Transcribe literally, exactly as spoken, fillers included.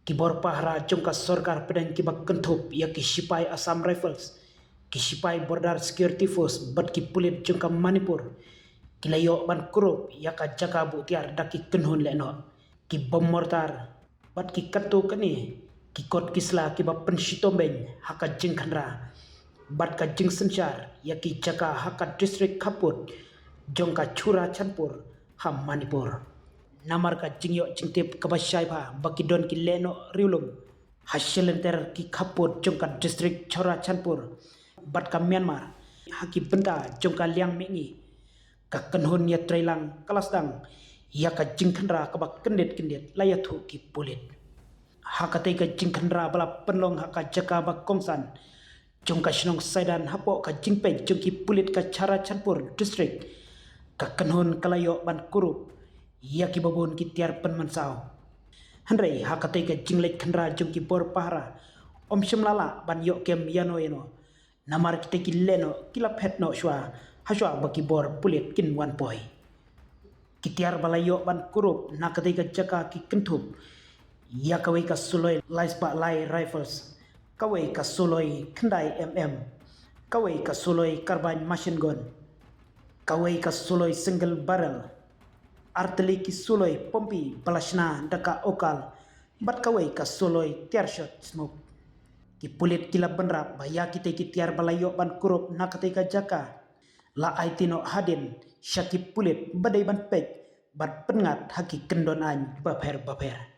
Ki bor pahara jong ka sorkar pdeng kiba kynthup ïa ki shipai Assam Rifles, ki shipai Border Security Force bad ki pulit jong ka Manipur ki la ïoh ban kurup ïa ka jaka buh tiar da ki kynhun lehnoh, ki bom mortar bad ki katto katne ki kot ki sla kiba pynshitom beiñ ha ka jingkhynra bad ka jingsynshar ïa ki jaka ha ka district khappud jong ka Churachandpur ha Manipur. Namar ka jingïoh jingtip kaba shai bha ba ki don ki lehnoh riewlum ha shilynter ki khappud jong ka district Churachandpur bad ka Myanmar ha ki bynta jong ka liang mihngi, ka kynhun ïatreilang ka la sdang ïa ka jingkhynra kaba kyndit kyndit, la ïathuh ki pulit. Ha katei ka jingkhynra ba la pynlong ha ka jaka ba kongsan jong ka shnong Saidan hapoh ka jingpeit jong ki pulit ka Churachandpur district, ka kynhun ka la ïoh ban kurup ïa kiba bun ki tiar pynmynsaw. Hynrei ha katei ka jingleit khynra jong ki bor pahara, ym shym la lah ban ïoh kem ïano ïano, namar kitei ki lehnoh ki la phet noh shuwa ha shuwa ba ki bor pulit kin wan poi. Ki tiar ba la ïoh ban kurup na katei ka jaka ki kynthup ïa kawei ka suloi lai spah lai rifles, kawei ka suloi khyndai M M, kawei ka suloi carbine machine gun, kawei ka suloi single barrel, artylli ki suloi pumpi ba la shna da ka okal, bad kawei ka suloi tiar shot smoke. Ki pulit ki la bynrap ba ïa kitei ki tiar ba la ïoh ban kurup na katei ka jaka la aiti noh hadien sha ki pulit ba dei ban peit bad pynngat ha ki kyndon aiñ bapher bapher.